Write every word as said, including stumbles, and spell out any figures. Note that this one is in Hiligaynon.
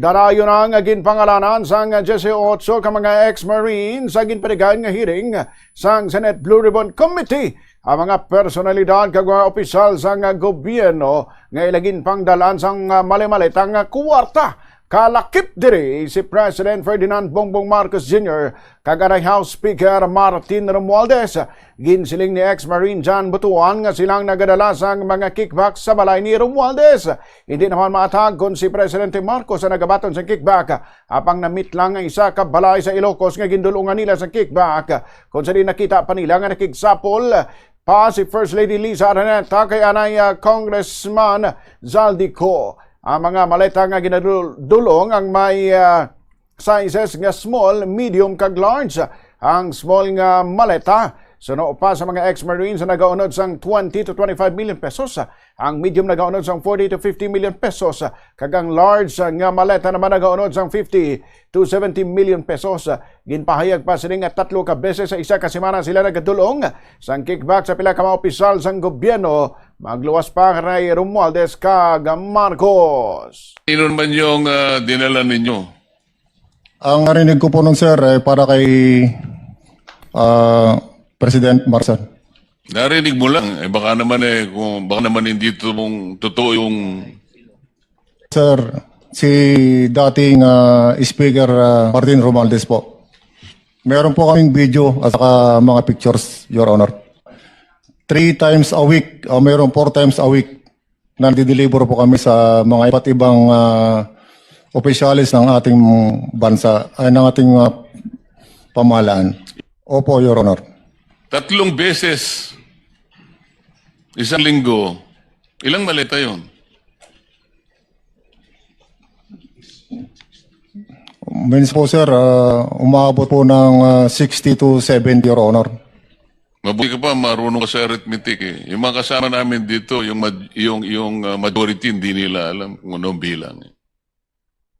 Darayo na nga ginpangalanan sang diyesyocho ka mga ex-Marines sa ginpanigan nga hearing sang Senate Blue Ribbon Committee ang mga personalidad kag mga opisyal sang gobyerno nga ila ginpangdal-an sang malimaleta nga kuwarta. Kalakip diri si President Ferdinand Bongbong Marcos Junior kag anay House Speaker Martin Romualdez. Ginsiling ni ex-Marine John Butuan nga silang nagadala sang mga kickback sa balay ni Romualdez. Hindi naman maatag kon si Presidente Marcos ang nagabaton sang kickback, apang na-meet lang ang isa ka balay sa Ilocos nga gindul-ongan nila sang kickback, kon sa diin nakita pa nila nga nakigsapol pa si First Lady Liza Araneta kay anay, ah, Congressman Zaldy Co. Ang mga maleta nga ginadul-, dul-ong ang may, ah, sizes nga small, medium, kag large. Ang small nga maleta suno pa sa mga ex-Marines nagaunod sang twenty to twenty-five million pesos. Ang medium nagaunod sang forty to fifty million pesos, kag ang large nga maleta naman nagaunod sang fifty to seventy million pesos. Ginpahayag pa sini nga tatlo ka beses sa isa ka semana sila nagadul-ong sang kickback sa pila ka mga opisyal sang gobyerno, magluwas pa kay Romualdez kag Marcos. Sino naman yung, ah, dinala ninyo? Ang narinig ko po nun, sir, ay para kay, ah, President Marcos. Narinig mo lang. Eh, baka naman eh, kung, baka naman hindi to, totoo yung Sir, si dating, ah, Speaker, ah, Martin Romualdez po. Meron po kaming video at saka mga pictures, Your Honor. Three times a week, ah, meron four times a week, nagdi-deliver po kami sa mga iba't ibang, ah, opisyalis ng ating bansa, ay, ng ating, ah, pamahalaan. Opo, Your Honor. Tatlong beses, isang linggo, ilang maleta yon? Minsan po, sir, ah, umaabot po ng, ah, sixty to seventy, Your Honor. Mabuti ka pa, marunong ka sa arithmetic eh. Yung mga kasama namin dito, yung maj-, yung, yung, ah, majority, hindi nila alam kung anong bilang eh.